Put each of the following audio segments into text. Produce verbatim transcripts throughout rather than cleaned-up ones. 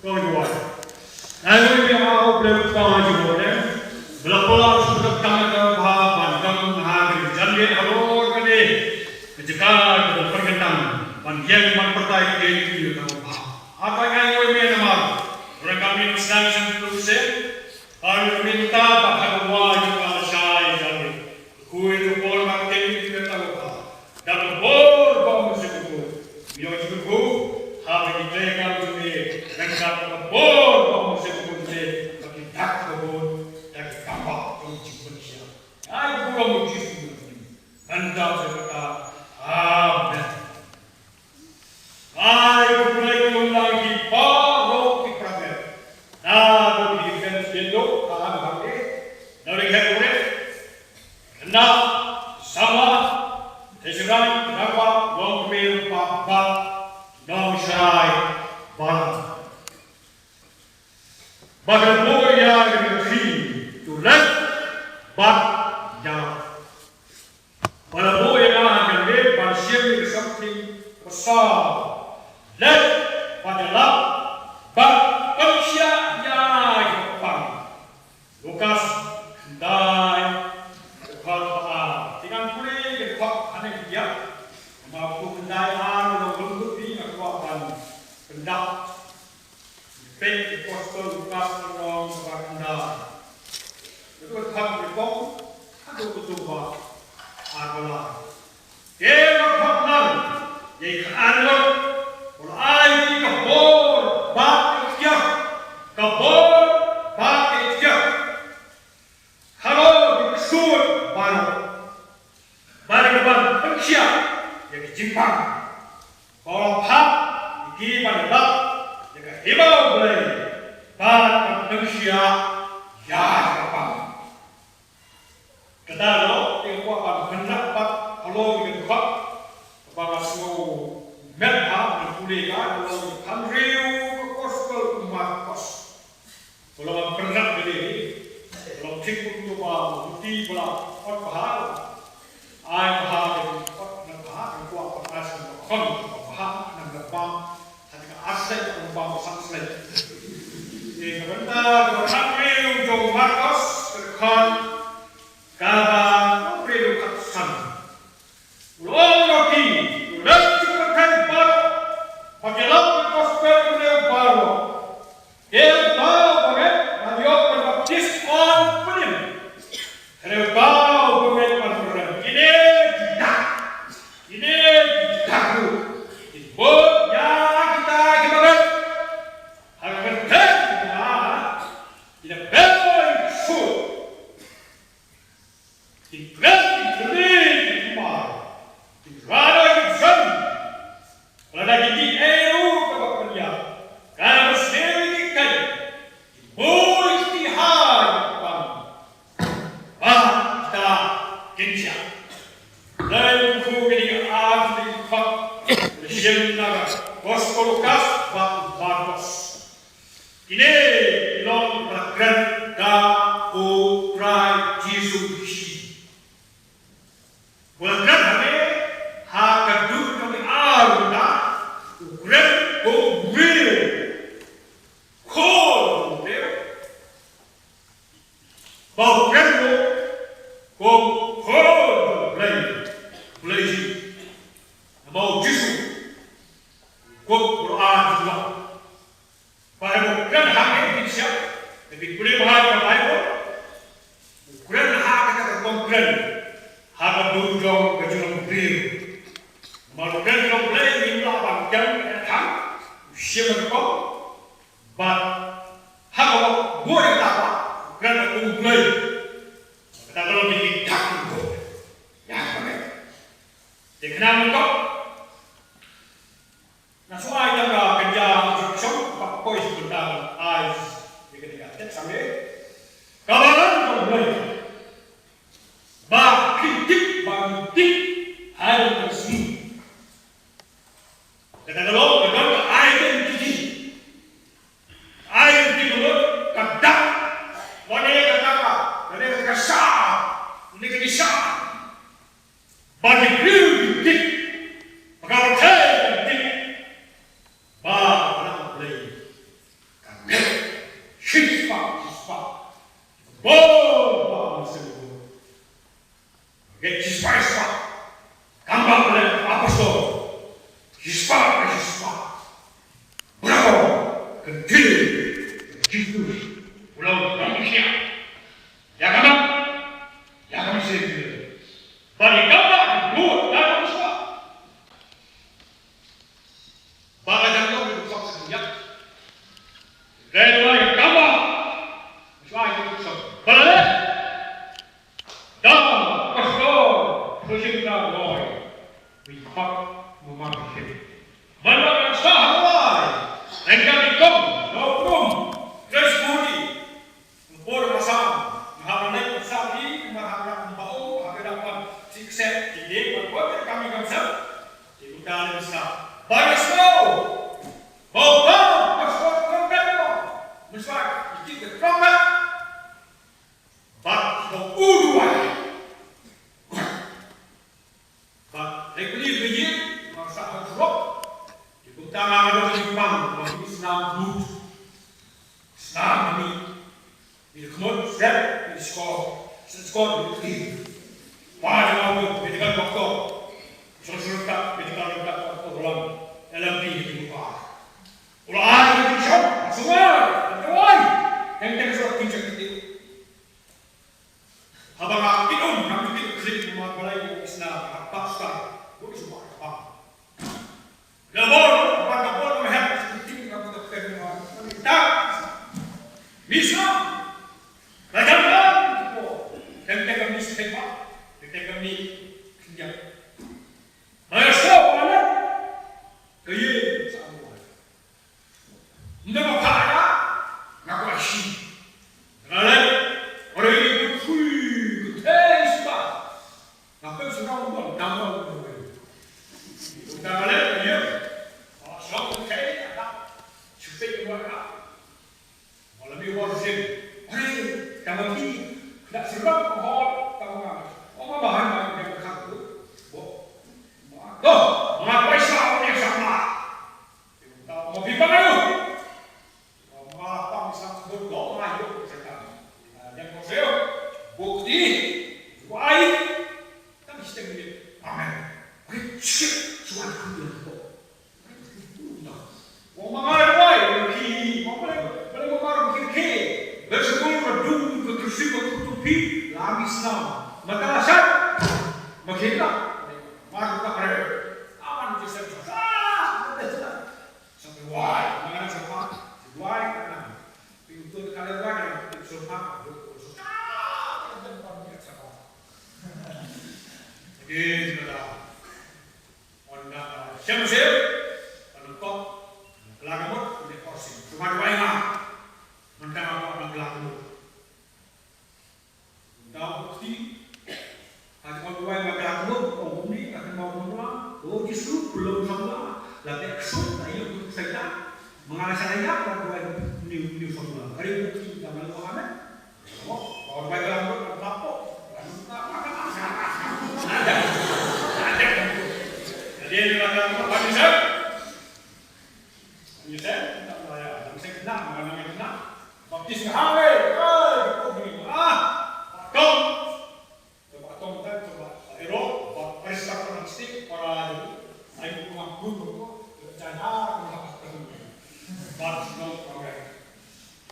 Ai wei me ha u Blei u Kpa jong ngi, ba la pynlong sha ka tang ka bha ban don ha ka jingïaid halor kane ka jaka kaba pyrkhat ban ïeng ban pyrta ïa ka bha. Ai wei me namar ba ka mih sdang sha u Blei. Ai wei me ta ba ha ka wai ka shai jong ngi. Khuid u bor ba ktien ïa ka tang ka bha. Da ka bor ba u Mynsiem Bakhuid. Ïoh jingkyrkhu ha ba ki trei kam jong ngi. Nangta da ka bor ba u Mynsiem Bakhuid jong ngi. Ba ki dak ka bor da ki kambah jong jingpynshiah. Ai ka bor ba u Jisu Khrist. Nangta jong ka. Amen. Ai, U Blei u long ki baroh ki para bangeit. Na, to ki ken sien do, ka ha ba ke. Na ri ke ure. Na, sama, Hezron, Ramba, Long Kmir, Papa, Nong Sharai, Balang. Ba ka buh ïa ka ktien, to leh, ba ïa. Ba la buh ïa nga ha ka leit ban shim ïa ka shongktieng ka sa. Leit, ba ïalap, ba pynshai ïa ka pang. Lukas khyndai, dkhot ba ar. Te ngan pule ka dkhot hangne ïa. Namar ba khyndai ar, nga long lyngngoh phi, nga kwah ban pyndap. Peit ïa ka Gospel Lukas lynnong kaba khyndai. Ka dkhot kaba nyngkong haduh ka dkhot kaba ar. Te la khot lang ïa ki arngut, u la ai ïa ki ka bor bad ka iktiar. Ka bor bad ka iktiar. Halor ki ksuid baroh. Bad ki ban pynshai ïa ki jingpang. Ba la phah ïa ki ban lap ïa ka hima U Blei. Bad ban pynshai ïa ka pang. Kata ruh, te nga kwah ban pynrap pat halor ki dkhot. Ba nga sngew met ha, nga pule ka, halor ki hynriew ka Gospel u Markos. Ba la pynrap kane, ba la thik kumto ba, u ti ba la ot bha, ai bha, ot na bha, ka kwah ba ka sngewbha khon, ba bha, na bha, ha ka ar slet, ka bha, ba san slet. Te ka bynta, ka bynta, ka bynta, ka bynta, ka bynta, ka bynta, ka bynta, ka bynta, ka bynta, ka bynta, ka bynta, ka bynta, U la ong ïa ki, u leit sha ki pyrthei baroh, bad ïalap ïa ka gospel ïa u briew baroh. Te uta u bangeit un ïoh ban baptis kum u Ïakob. Hynrei uta u bangeit un kren. Kine ki dak. Kine ki dak ruh. Kin bud ïa kita ki bangeit. Ha ka pyrthei kaba ki la pynshoi. Ki kren, ki kren, ki kren, ki kren, ki kren, ki kren. Lada ki dih ei ruh kaba pynïap, kaba sniew ki kait, ki bui ki hai pang. Ba ta kin shah. Lai ku ki dih ar ki khot, shim na Gospel Lukas bad Markos. Kine ki long ba la kren da u Trai Jisu Khrist. Ba la kren hangne ha ka dur ka ar u da u kren kum u briew. Khun u briew. Ba u kren ruh kum khun u Blei. Blei Jisu. Namar u Jisu. Kum u ar u da. Ba u kren ha ka jingshisha, da phi pule bha ïa ka Baibl, u kren ha kata ka rukom kren, ha ka dur jong ka jinglong briew. Namar u kren jong u Blei, ngim lah ban kem ïa ka, u shim ka rukom, bad ha kaba bun ïa kata, u kren kum u Blei. Kata ka long ki dak ki bun. Ïa ka ne. Te khnang ïa ka. Nga shu ai tang ka kynja introduction, pat poi sha ka bynta ai ïa kane ka text hangne. Ka balang ka U Blei. Ba phi tip, ba phi tip, ha ïing ka sngi. Kata ka long, ka don ka identity. Identity ka long, ka dak. Lane ka dak, lane ka sha, lane ka sha. Ba ki briew ki tip, ba ka rynsan ki tip, ba ka Blei ka Bom, bom, Señor. Get shispah, shispah. Kam bam le, apostol. Shispah, shispah. Bravo. Kentil. Jesus. Ulang, ulang, siap. Ya, kam bam. Ya, kam bam, siap. Bagi kam bam, buat, ya, kam bam, siap. Ba la jam long ïa u khop sha khyndiat. Dei ba la jam long ïa u khop sha khyndiat. Ba la leh. Da, pastor, shu shim da loi. Wi khop, mu ma wi shim. Man ba la sah ha loi. Leng ka di kong, no kum. Tres budi. Por ka sam, nga hap leit ka sam i, nga hap leit ka ba um, hap leit ka sik sek, ki dei, por por ka mi kam sam, ki uta leit ka sam. Ba ya snow, ba ba, ba snow trumpet mo, miswa, ki ki trumpet, ba snow uduai. Bad hei pynïaid ba ïeit, ba sa ha jrok. Ki kumta nga dang jingpang, ba ki snam but. Snam ni. Ni khmut, sep, ni skor. Sep skor, ni kli. Ba jong nga, ni dengan doktor. Sel sel tak, ni dengan doktor, doktor dalam. Dalam ni, ni buka. Ula ai, ni shop, sungai, ni wai. Teng teng sel kinjak ni. Haba nga kit um, nga kit kring, nga balai, nga isna, nga pak star, nga isna, nga pak. Nga bor, nga bor, nga bor, nga hep, nga kit, nga kit, nga kit, nga kit, nga kit. Misna, rajan kan, ko, dan tega mis tega, dan tega mi, kinjak. Maestro, mana? Kaye, sa amor. Nda ba pha ïa, nga kwah shi. Nga leh, ore ni ku thui, ku thei shi ba. Nga pyn shu rong don, dang rong don. Nga leh, ïa. Ba shong ku thei, ata. Shu pyn wa ka. Wala mi hor shin. Ore, tang ki, da shu rong ko hor, tang ma. O ma ba han ma, ïa ka tu. Bo. Ma. Ko, ma kwah sha, ore sha ma. Sa duwai, ma nga nang sngewbha, sa duwai ka nang. Pynthut ka le duwai ka nang, pynthut sngewbha, pynthut sngewbha, ka le duwai ka nang, pynthut sngewbha. Again, ka nang. Ynda, uh, shem shem, ka nang kok, ka la ka mut, ka le kok shem. Sngewbha duwai nga. Mynta ka kok ka la ka mut. Dau kti. Hajrong duwai ba ka la kmut, ong kumne, ka kynmaw kumne, o Jisu, pynlong samla, la bek suk, la ïoh kut saita, ma nga la sa ïa, la duwai, niu, niu samla. Kari kti, ka ma la ong amen. Ong, ong duwai ka la kmut, ka la kmut, ka la kmut, ka la kmut. Ada. Ada. Jadi, dia la kmut, bagi saya. Bagi saya, kita melaya. Bagi saya, kenal, mana yang kenal. Baptis nga hale, ai, ko bini ma. Ah, patong. Coba tong tan, coba ero, ba perisa plastik, para jari, ai, ko ma pun ko, jangan, ko ma pun. Ba sino pakai.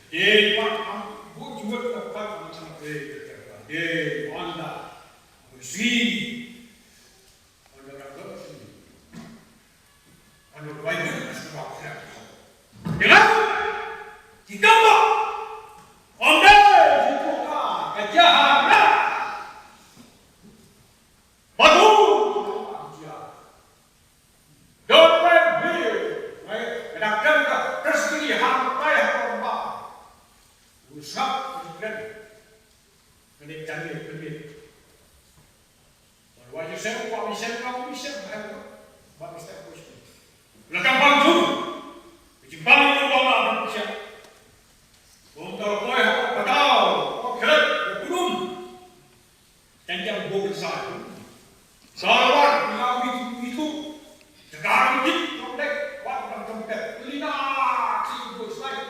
Dei, ba am, bu jual tempat, macam apa, dei, anda. Besi. Anda dah tahu sini. Anu Baibl, dengan kita ba, ong dei jingpyrta ka jahara. Batu jia. Don Baibl, mai, kena kena ka Kristian ha, mai ha ba. Usap kena. Kena jangan kena. Ba Joseph, ba Joseph, ba Joseph, hai ba, ba Joseph, ba Joseph. La kam bang jur. Jing bang jur ba ma ba Joseph. Bom tar poi ha patau, ba kret, ba kudum. Kan jang bom sa. Sa ba, nga mi tu, mi tu. Sekarang ni, trompet, wat bang trompet. Lina, si bos lai.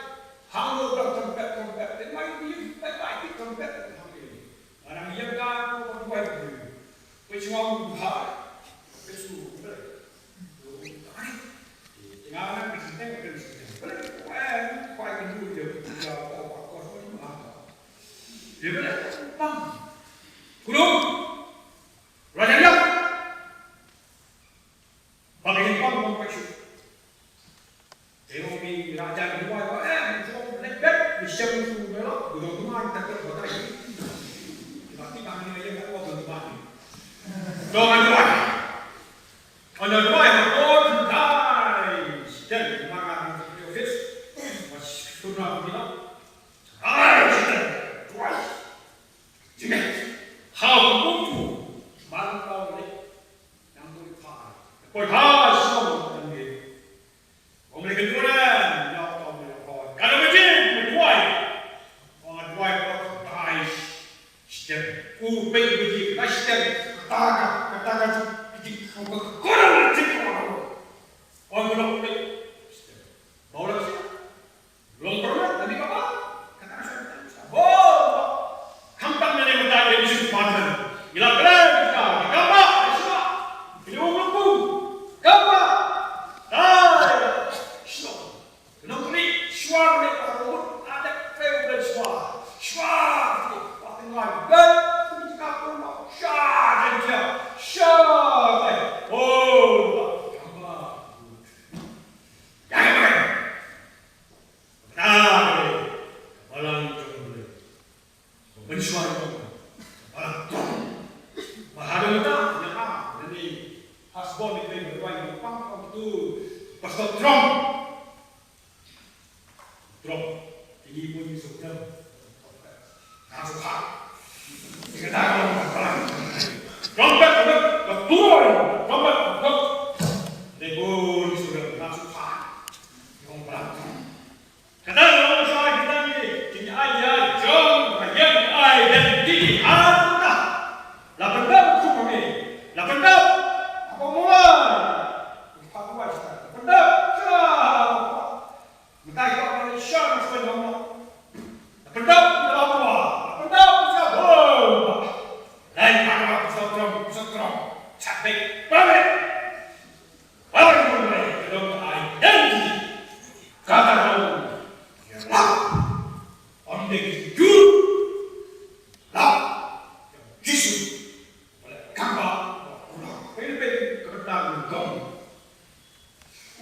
Hang lo bang trompet, trompet. Lima itu, bye bye, trompet. Shem tu me lo, tu tu mai ta ko ta. Ba ti ba ni ye ko tu ba ni. To ngan duwai. Ngan duwai ha ko tu dai. Shem ma ngan tu office. Ba tu na ni lo. Ai, shem. Duwai. Shem. How to move to. Ban tau ni. Nang tu pa. Ko ha shem kan ni. Ong lei kynduh ren, ïa u Tom ïa u Hoi. Ka dei ba jin, ba duwai. Ong duwai ba dai. Step. U pei ba jin, ka step. Kata ka, kata ka jin, jin, ka, ka, ka, ka, jin, ka, ka. Ong ba dei. Step. Ba u la step. Long pernah, tadi apa? Kata ka step. Bo. Khamtam ne ne mynta ïa Jisu Pathen. Ngi la kren kita, kita ba, kita. Kita ong lengkung. Kaba. Tai. Shuwa. Kena beri shuwa beri parut. Ada kena beri shuwa. Shuwa. Wah, tengah. Dan kita pun shuwa dan dia. Shuwa. Oh, kaba. Jangan makan. Nah, balang jong beli. Ban shuwa ïa u. Balang jong. Ba hadien kata, ïa ka, lane hasbon ïa ka, ïa ka, ïa ka, ïa ka, Pastor Trump. Trump. Ini pun Yusuf Trump. Nah, suka. Ïa kata ka balang. Trump, Trump, Trump, Trump. Dei pun Yusuf Trump. Nah, suka. Ïa ka balang Trump. Kata ka long sha kita ngi, ngi ai ïa jong ka ïa identity ha kata. La pyndap kum ngi. La pyndap. Apa mula? Apa mula kita? La pyndap. Sha. Mynta ïa ka sha na sha na. La pyndap. La pyndap. La pyndap. Sha. Lai ka la pyndap. Pyndap. Pyndap. Sha. Baik. Baik. Baik. Baik. Identity. Kata ka long ïa lap. Ym dei ki jur lap ïa Jisu. Ba la kamba ba u la pynbeit ka bynta ka dong.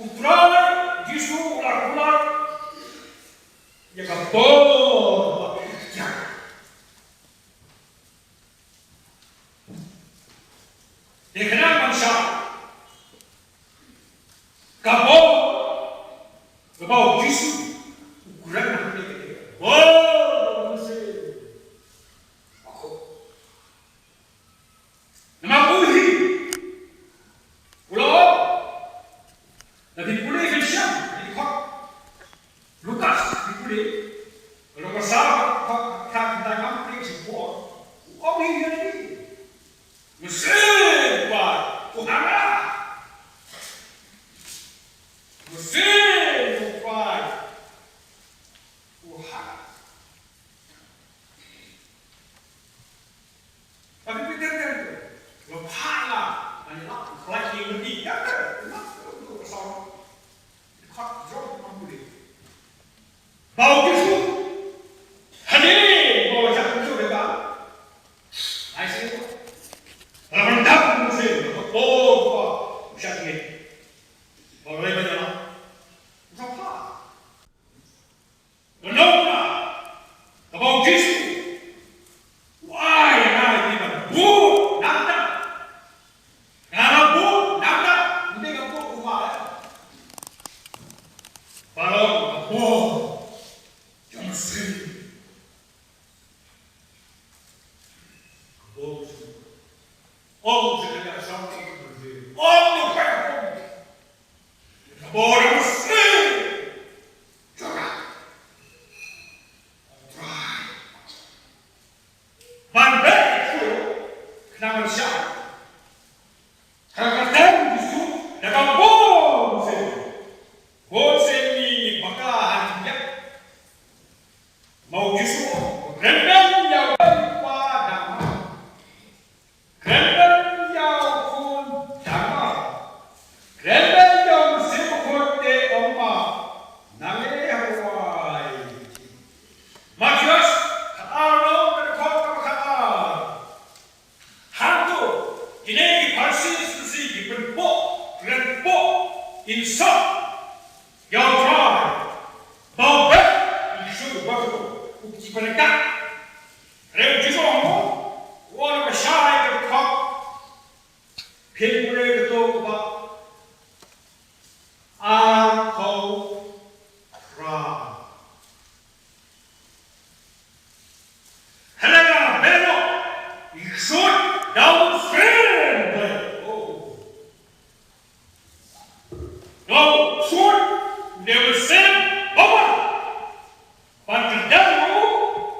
U Trai Jisu u la kular ïa ka bor ba khyndiat. Te khnang ban shah ka bor kaba u Jisu u kren hangne, ka bor ba u mynsiem. Namar u hi u la ong, lada phi pule, phin shem, phi khot. Lukas, phi pule, ka lynnong ba saw, ka, ka, ka, ka, ngam pule shi por. U ong hi ïa lade. Mynsiem Trai, u hana. Mynsiem Trai, u hana. Tapi Peter kan tu, lo phala, ani la, like ni mesti ya kan, tu mas tu tu song, khot jong pambuli. Bau Jisu, hadi bau Jisu beta, ai sih tu, kalau mendap musim, oh, oh, syakit, bau lagi banyak lah, berapa? Menang lah. Pynka. Re u Jisu u ong, u ong ba shai ka khop. Phin pule ka to ka ba. Ar ko ra. Helena beno. Iksut daun sel. Oh. Daun sut. Daun sel. Baba. Ban kyrdan ruh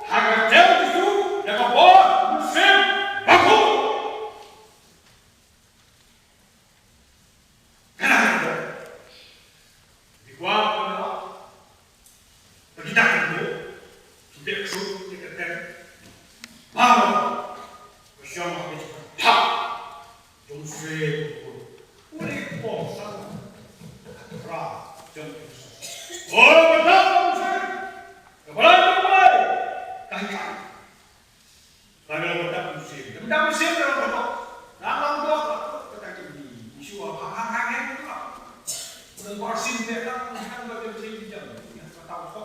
ha ka kyrteng Jisu da ka bor Mynsiem Bakhuid. Kane ka bor. Di kwah kane ba kita kan bor. Kita ksut kita kan. Baroh ka shong ha ka jingpang. Pap. Jong Mynsiem Bakhuid. Ule pom sa. Ra jong Mynsiem. Oh, betul Mynsiem. Ka Blei ka Blei. Ka hikai. Ka Blei ka Mynsiem. Ka Mynsiem ka Blei. Nang lang dok la ka ta ki ni. Isu ha ha ha ha. Ka Mynsiem ka Blei ka Blei. Ka ta ko.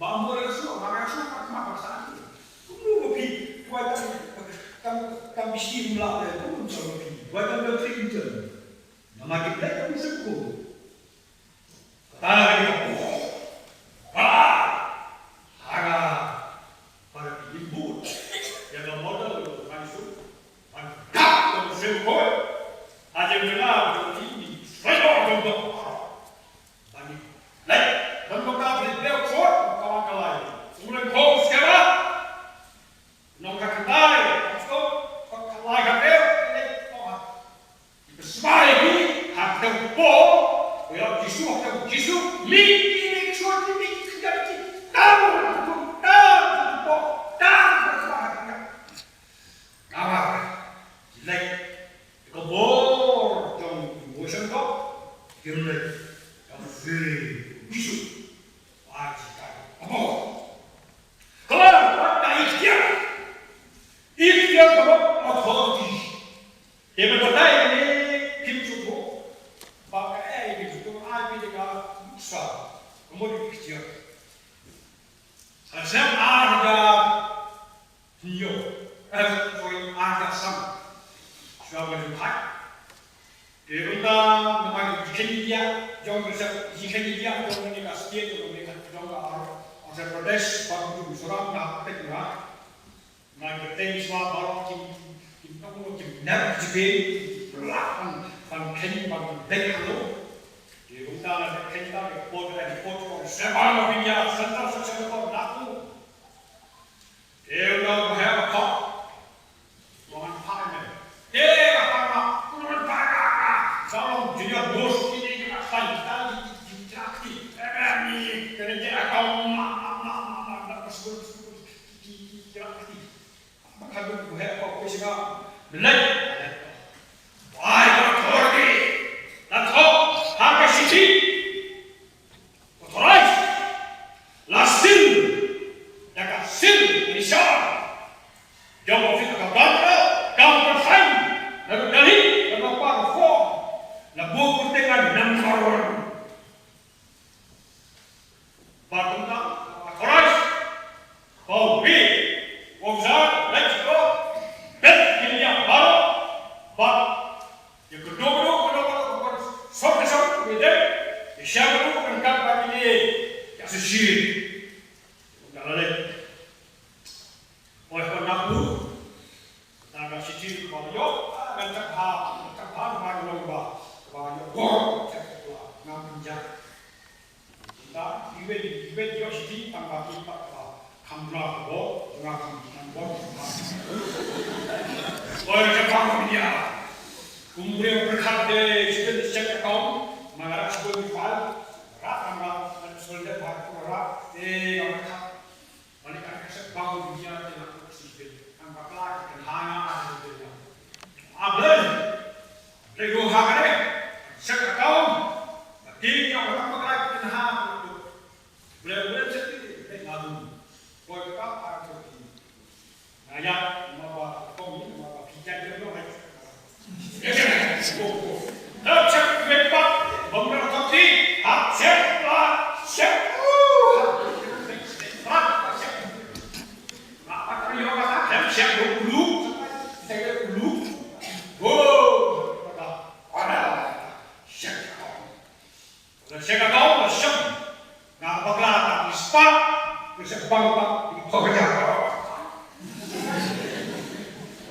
Ba mo le su ma ka su ka ma ka sa ni. Kumno ba phi, wai tam tam tam bisi mla le, kumno sa ba phi. Wai tam tam tri inch. Nama ki le tam se ko. Ta la ni ko. Ba. Haga. Para ki bu. Ya ka model kan su. Ban kap ko se ko. Aje mena ko ti ni. Sai ko ko. Bani. Leit, don ka kap leit beo khot, ka wan ka lai. U leng khot skema. Nong ka kandai, ka skop, ka lai ka beo, leit, oh ha. Ki pysmai hi, ha ka po, ya Jisu, ha ka Jisu, mi ki ni khot, mi ki kandai ki. Tam, tam, tam, po, tam, tam, tam, tam. Kaba, leit, ka bor jong u Mynsiem ko, kim leit, ka bor Jisu, ba ji ka ka bor. Kaba, wat ka ikhtiar, ikhtiar ka bor authority. Te ba ta ne kim chu ko, ba ka ai kim chu ko, ai bi ka nuksa, ka bor ikhtiar. Ka sem ai da Nyo, eh, sorry, ar hajar san. Shuwa ba jong thai. Te kumta, namar ka jingkhein India, jong ka sep, jingkhein India, jong kane ka state, jong kane ka, jong ka Ar-, Arunachal Pradesh, bad ka Mizoram, ka hapdeng ka. Na ka teng shuwa baroh ki, ki tong ki ner ki jingkhein, ki pynlah ban, ban khein, ban dei hangno. Te kumta, na ka khein ta, ka report, ka report, ka Seven of India, Central Section Court, Nagpur. Te u nong ba heh ba thok. Nong an phai me. Te ka phai ma. Nong an phai ka ka. Sa long junior boss ki ni ka sai. Ta ki ki ki ki ki. Eh, ni. Ka ni ka ka ma ma ma ma ma. Na ka school school. Ki ki ki ki ki. Ba ka bu heh ba ko sing. Belai. Wai ba thok ki. Na thok. Ha ka sisi. Authorized. La seal. Da ka seal, da ka seal. Jong office ka ban ka, ka ban sign. Da ka dali, da ka ban form. La buh kyrteng number one. Ba kumta, authorized. Ba u wi, officer, let's go. Bet, kin ïa baroh. Ba Ïa kynduh kynduh kynduh kynduh kynduh sor ka sor ka dei. Ïa sha kynduh kan kat ba kine ïa sushi. Ka la leh. Oi, ka na pu. Na ka city ka ba ïoh, ah, kan tak ha, kan tak ha, ka ba ïoh, ka ba, ka ba ïoh. Bor, cak ka ba, ngam pinjak. Nda, iwei, iwei ïoh siti tang ba ki pat ba kham bla ko, nga kham, kham bor, kham. Oi, ka bang dia. Kumbre prekhat de, sibin check account, mangara sibin file, rat amra, sibin de bhag ko rat, eh, prekhat. Balik ka check bang dia, de na sibin. Ang bakla, kan hanga, ada sibin. Abel. Lei ruh ha kane, check account, ba tieng ïa u nongpynïaid kynha. Blei, blei check ti, lei nga dum. Poi ka ka ka ti. Nga ïa, ma ba kong ni, ma ba ki jan jan lo hai. Check, check, check. Check, check, check, check. Bam na ka ti, ha, check, ha, check. Uh, ha, check, check, check. Sa bang bang, ito ka jaka.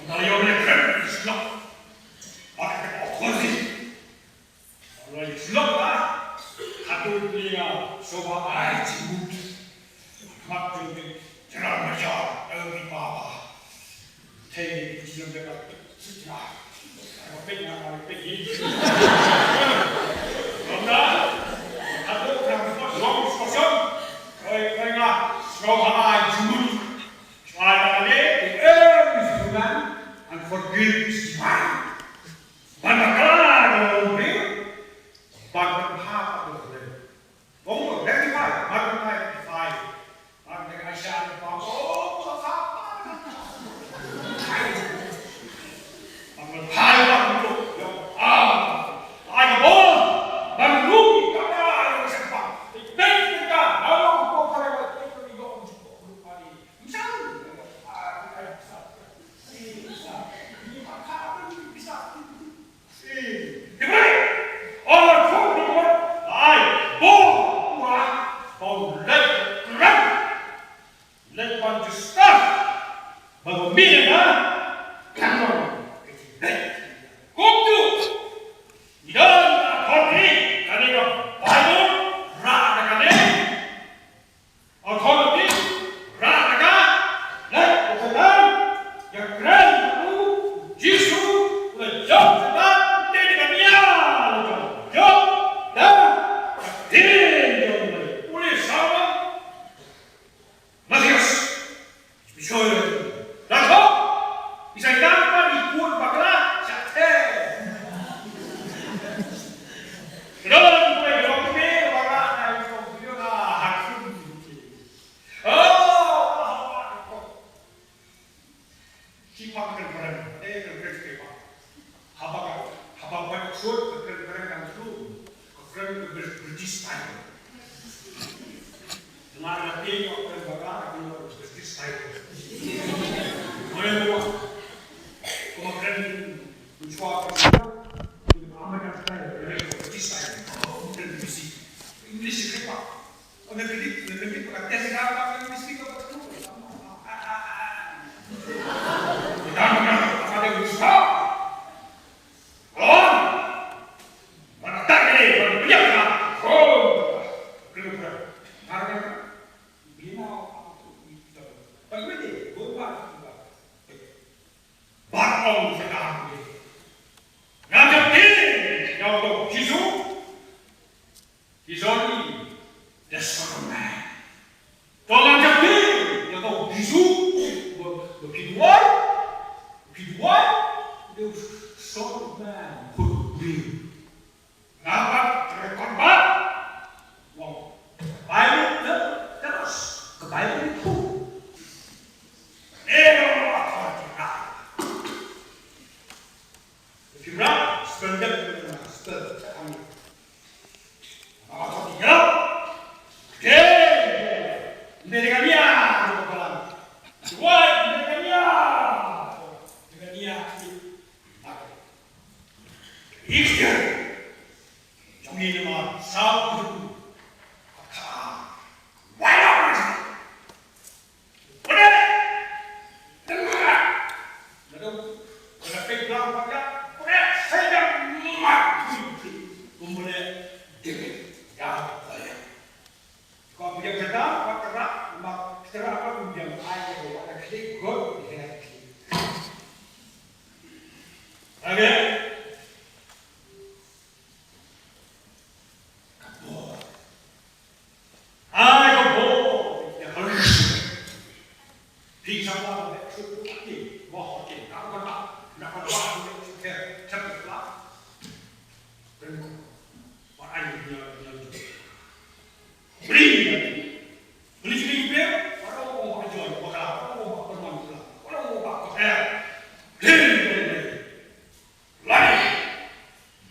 Tayo ne kren, isla. Maka ka okosi. Tayo isla la. Katu dia, soba ai cimut. Mat jengke, jalan maja, tayo di baba. Ong, rectify, magnify, rectify. Magnify, Aisha, oh, oh, oh, oh. Magnify, magnify, yo, ah. Ai, oh, magnify, magnify, magnify. Authority, rah ka, leh u Satan, ïa kren u Jisu, u la jop Satan, te da ka nia, la jop, jop, da, ka tin jong u, u la sama, Matius, Bishoy, da ko, i Satan pa di kur bakla, sate. Kdon, kdon, kdon, kdon, bakla, na, kdon, kdon, na, hakim. Oh, ki pang kren kren, eh, kren kren ki pang. Haba ka, haba ka sut, kren kren kan tu. Kren ke Brit-, British style. Dengar nanti kau kren baka, aku British style. Boleh buat. Kau kren mencuat, American style, British style. Kau kren British. English ke apa? Bad ong Satan ïa u, nga jubab ïa u, Jisu, he's only the Son of Man. To nga jubab ïa u, Jisu, ba, ba phi duwai, ba phi duwai, the Son of Man, khun u briew. Nga pat record pat. Wow. Bible, the, the, the Bible, who? Eh, no, no, authority, right. If you run, spell that, spell that. Authority, yeah. Okay. Mereka dia, why? Mereka dia. Mereka dia. Ikhtiar jong ngi namar saw u Jisu. Ka wai la u Jisu. Pyneh. Tengah. Nadong. Kena pyneh blang pakai. Pyneh. Saya mat. Kumne. Dikit. Ya, saya. Ko pynjah jada, wat tyrah, ma tyrah, ko pynjah ai, ko wat da khlieh, ko pynjah khlieh. Amen. Ka bor. Ai, ka bor. Ïa ka list. Phi sngewbha ban leh shuh shuh ïa ki, wah, ïa ki, ka ban ta, na ka wah, ïa ki, shuh shuh, shuh shuh. Kren ko. Wat ai ïa, ïa, ïa. Bri ïa ki. Bri ïa ki, bri, wat ai ïa, wat ai ïa, wat ai ïa, wat ai ïa, wat ai ïa. Bri ïa ki. Lai.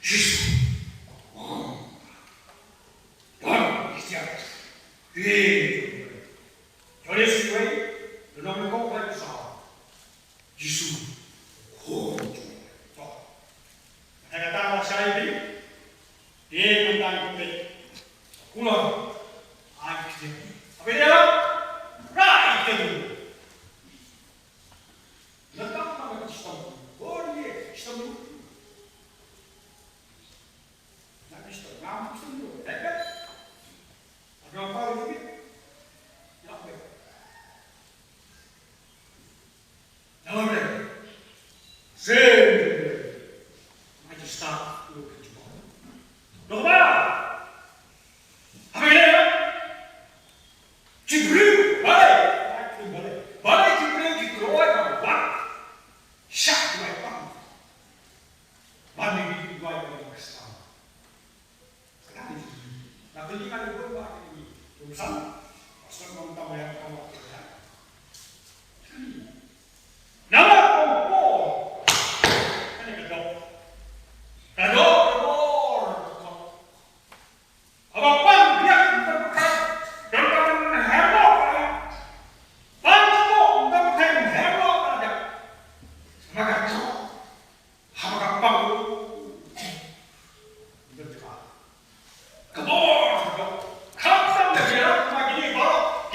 Jisu. Don, Jisu. Don, Jisu. Don, Jisu. Jisu. Don. Kata kata shai bi. Dia tentang kepit. Kula. Ai, Jisu. Apa dia?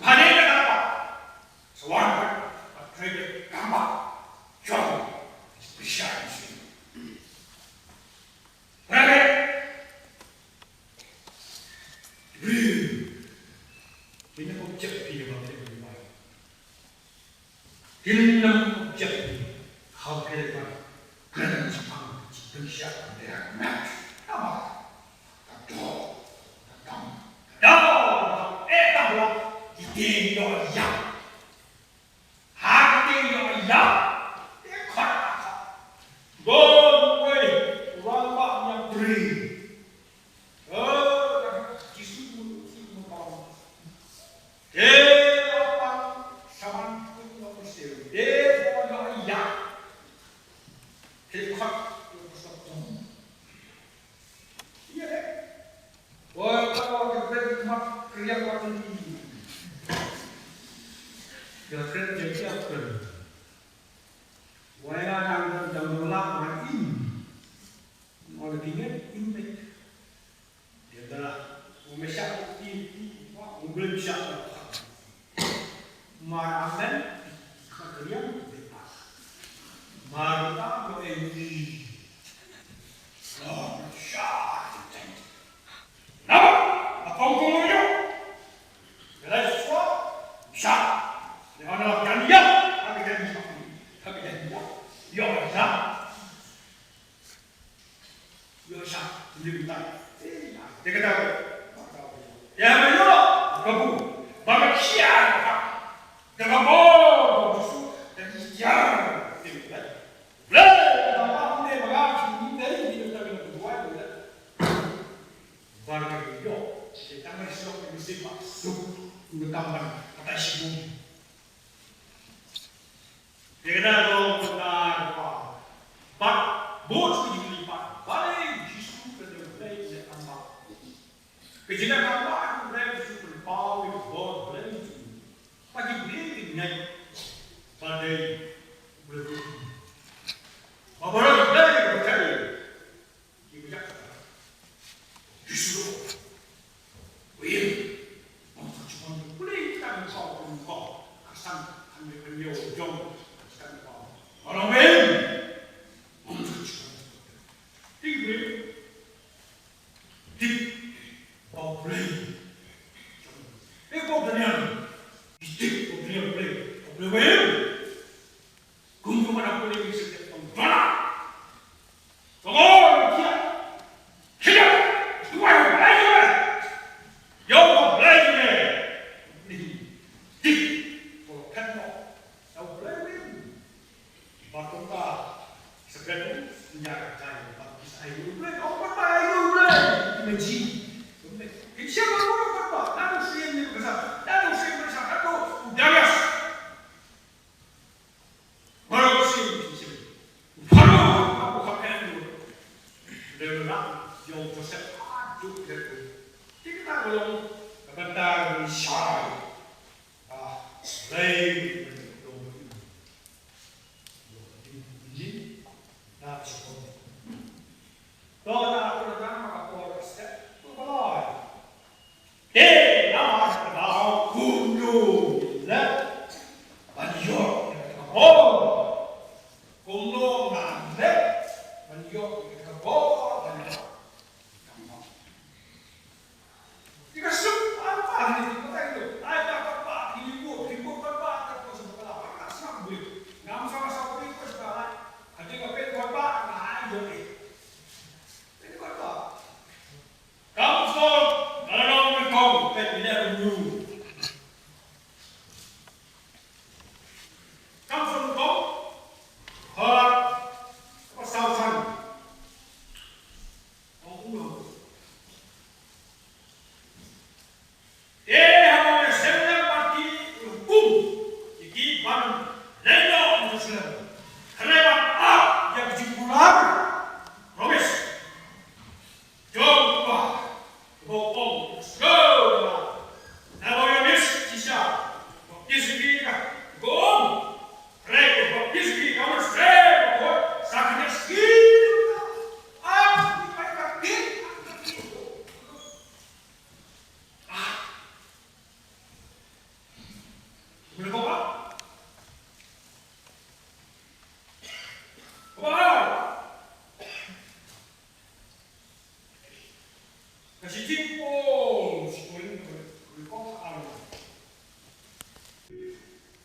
Bad ïa kata ka daw, sa wan pat, bad trei beit tang ba jong u Jisu Khrist. Briew, kin ym object ïa kaba phi ïohi. Kin ym object ïa kaba phi ïohi. Kren shaphang ka jingpynshah ka dei ha ka met. Namar ka doh, ka dam, ka doh, eh, ka doh, ki tieng ïoh ïap. Ha ki tieng ïoh ïap, te khot, khot. Don uwei u rangbah ñiam briew. Eh, Jisu u, u, u, u, te la pang shaman u, u, u, te ïoh ïap. Te khot, u, u, u, u. Ïa, eh. Oi, ka, ka, ka, ka, ka, ka, ka, ka, ka, ka, ka, ka, ka, wai nga dang, dang, dang, dang, dang, in. Ong la phi ngeit, in beit. Ïa da, u me shah, ti, ti, wa, u blei shah. Mar amen, ka kriang, mar ta, ko, eh, ni. Lord, shah, ti, ti. Namar, a kong kong ïoh. Ka la shuwa, shah. Lehse kan ïoh, ha ka jan ïoh. Ha ka jan ïoh. Ïoh, shah. Ïoh, shah. Lim tai. Eh, te ka daw. Ïa, me ïoh. Ka bu. Ba ka khia. Ka ka bo. Ka bu. Ka khia. Te ka daw. Blei, ka ba ne ba ga shi ni te ni te ka bu wa ni. Ba ka ïoh, te tang ba shlok ni sih ba suk, ni tang ban, kata shi bu. Te ka da long ka ba, ba, bot ku ji lipat, ba le Jisu ka dei Blei ne tang ba. Ka jingkyrkhu ba Blei Jisu pynpaw ïa ka bor Blei Jisu. Ba ki Blei ki ngai, ba dei Blei. Ba baroh ki Blei ki Blei. Kum kum ana pule ni sik tong dona. Tong ol kia. Kia. Duwai Blei ne. Yo Blei ne. Ni. Dik. Ko kan mo. Yo Blei ne. Ba tong ka. Segan nya ka jai ba bisa ai Blei. Oh, ba ai Blei. Imagine. Kin siapa orang ba? Lalu sih ni besar. Lalu sih besar. Lalu udah ya. Baroh shi shi. Baroh ka buka pen. Lem rak jong Joseph aduh jatuh. Kita belum kebentar ni syai.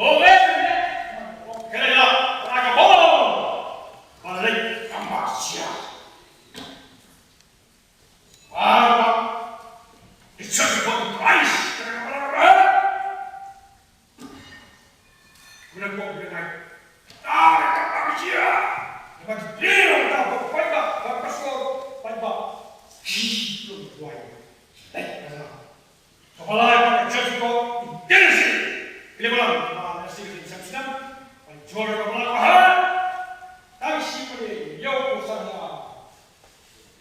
Bong eh, bong eh. Kene la, raja bong. Balik kamar sia. Arba. It's just about the price. Kena bong, kena naik. Tarik kamar sia. Lepas dia dah bong, paibak, bong pastor, paibak. Hi, tuan tuan. Eh, kena. Kepala Executive International. Pilih malam. Kepala Executive International. Paling jor kepala mahal. Tang shi pale. Yo kusanya.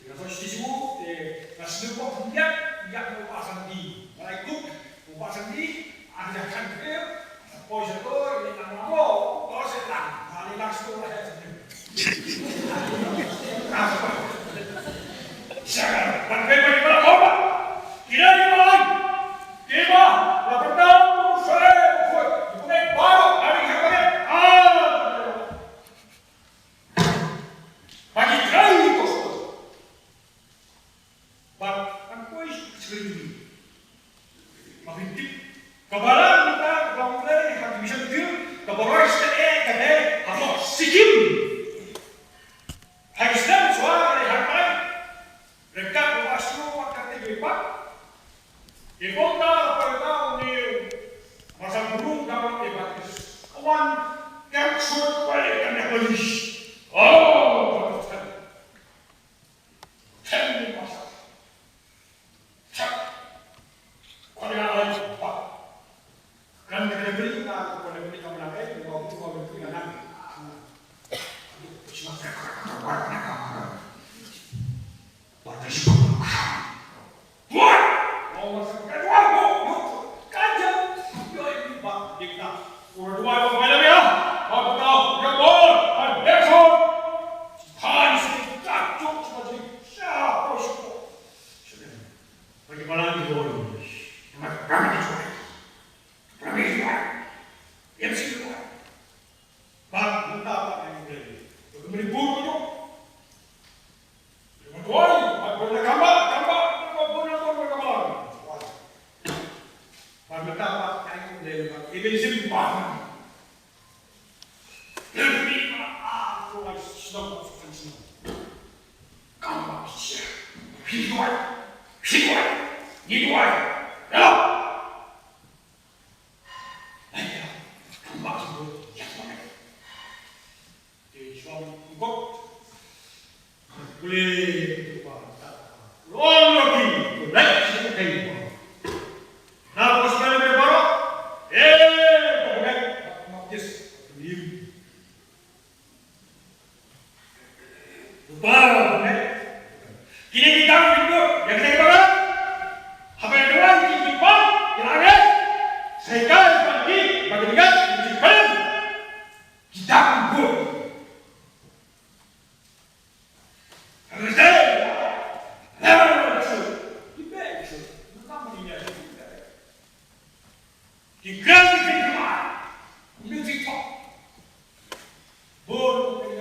Ina sa shi su. Eh, na sinu ko biak biak mo pasang di. Malai kuk mo pasang di. Ada kan ke. Poi sa ko ini nama mo. Ko sa lang. Mali lang su lah. Ka balang mynta ka ba u lei ha Division Two, ka baroh state eh ka dei ha North Sikkim. Ha ki snem shuwa ka dei ha Rakhine. Ryngkat bad ka shu wat ka te ki pat. Ki bynta ka pyrta u ne u Marshal Bru da u e Baptist. Ka wan ka shu kwai ka ne police. Oh, ka ne police. Ka ne Marshal. Chak Bad ki balang ki bor. Bad ka pyrshah ki juai. Ka pyrshah ki juai. Ïa shi ki juai. Bad mynta pat ai U Blei. Bad ka Manipur ka jong. Bad wai, bad bun na kamba, kamba, bad bun na bun na kamba. Wai. Bad mynta pat ai U Blei bad Evangelism bad. Kine ki dang ki bud ïa kane ka balang. Haba ïa duwai ki jubab ki la ngai. Sa ïa kai ban ki ba ki ngat ki jubab. Ki dang ki bud. Haba ïa duwai ki bud. Ki kren ki jubab. Ki jubab. Bun ki jubab.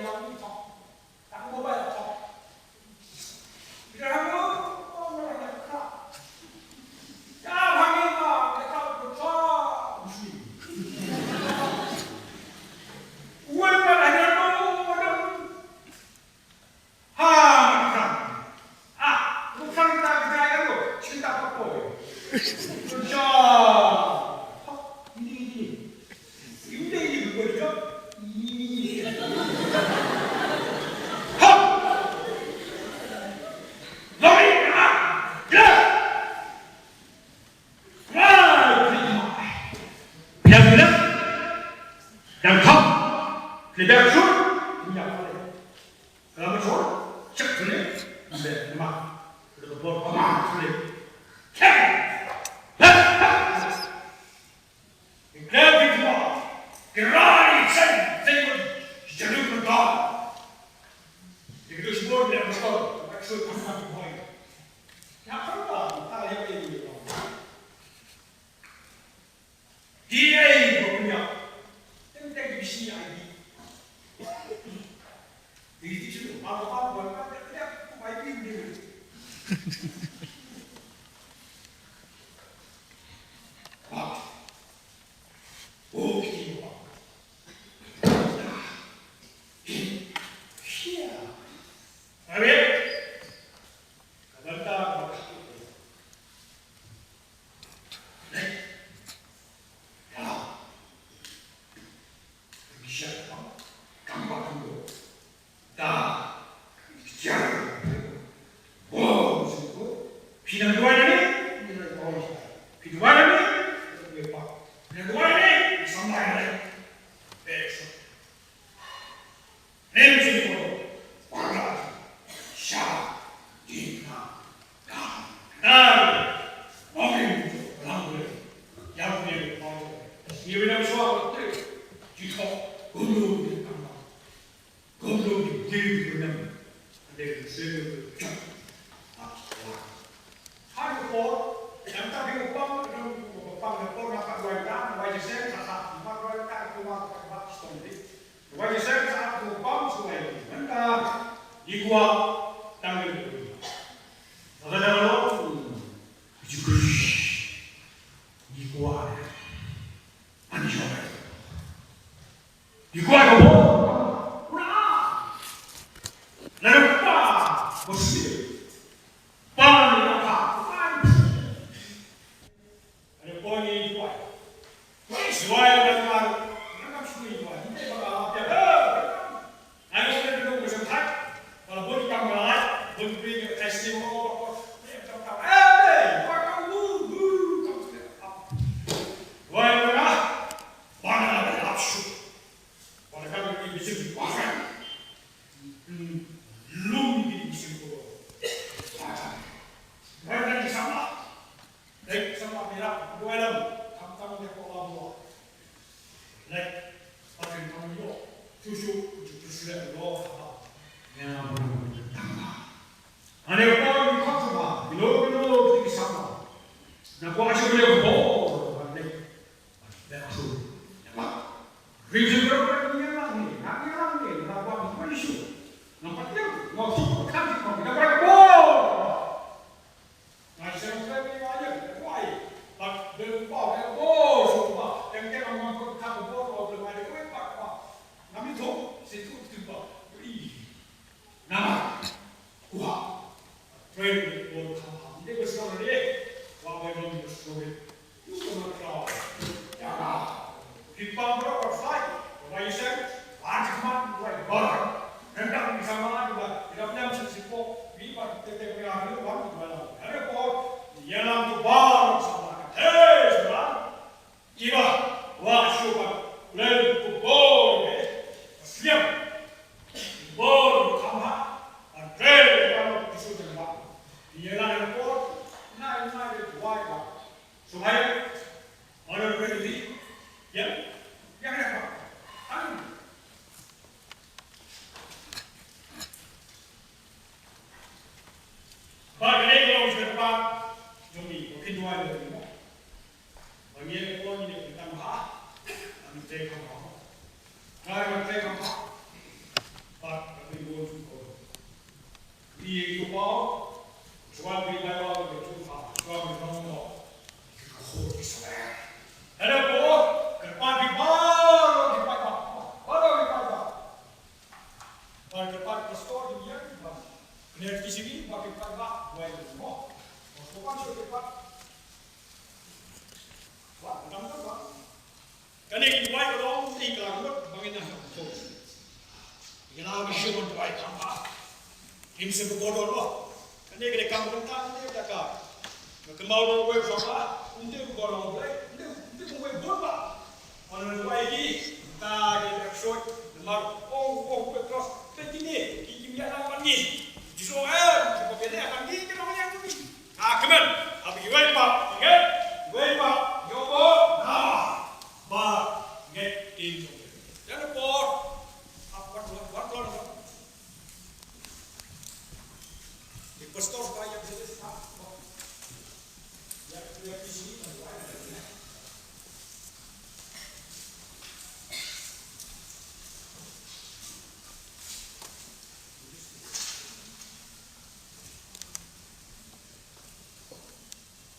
Sorry, wa bai dong sorry. Yu ma kraw. Ya la. Ki pang bro ko sai. Wa yu sen. Wa ki man wa bar. Rendang di sama juga. Tidak nyam sisi po. Wi ba te te wi anu wan wa la. Ada po. Ya la tu bar sama. Hey, sama. Iba, wa shuba, lel ku bor ne, sliam, bor kham ha, a trel ka lo ki su jang ba. Ïa la ïa por, na ïa na ïa wai ba. Shuba ïa, honor ka ri, ïa, ïa ïa ba. Amin. Ba ka dei ka long sha ka jong ngi, ba kin duwai ba ngi mo. Ba ngi ko ngi dei ka tang ha. Ba ngi dei ka ha. Ngai ba dei ka ha. Ba ka dei mo ju ko. Ngi ko ba. Shuwa ngi bai ba ngi ju ha. Shuwa ngi nong mo. Ki ko ki sa. Hello ko. Ka pa ki ba. Ki pa ba. Ba ki pa ba. Ba ki pat pastor ki ïa ki ba. Kane ki sini ba ki pat ba wai mo. Pastor kan shu ki pat. Ba dang dang ba. Kane ki wai ko long ti ka ngut ba ngin na ko. Ngin na mi shu wai kam ba. Kim se ko do lo. Kane kane kam kanta kane ka ka. Ka mau lo wei fa ba. Unte ko lo wei. Unte unte ko wei bon ba. Ono wai ki ta ki ka shot. Mar o o Petros. Pe ki ne ki ki mi ana pan ni. Jisu eh. Ko ke ne pan ni ki no yang ni. Ah, come on. Abi wei pa. Nge. Wei pa. Yo bo. Na. Ba. Nge. Ti. Jangan por. Apa tuan? Tuan tuan.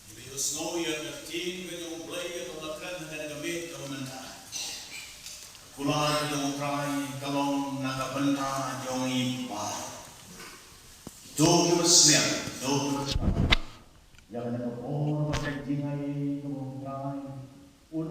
Ngi ïohsngew ïa ka ktien ka jong U Blei ïa kaba kren ha kane ka miet kaba mynta. Kular ka jong U Trai ka long na ka bynta jong ngi baroh. To kiba sniang, to kiba sniang. Ïa kane ka bor bad ka jingai ka jong U Trai. Un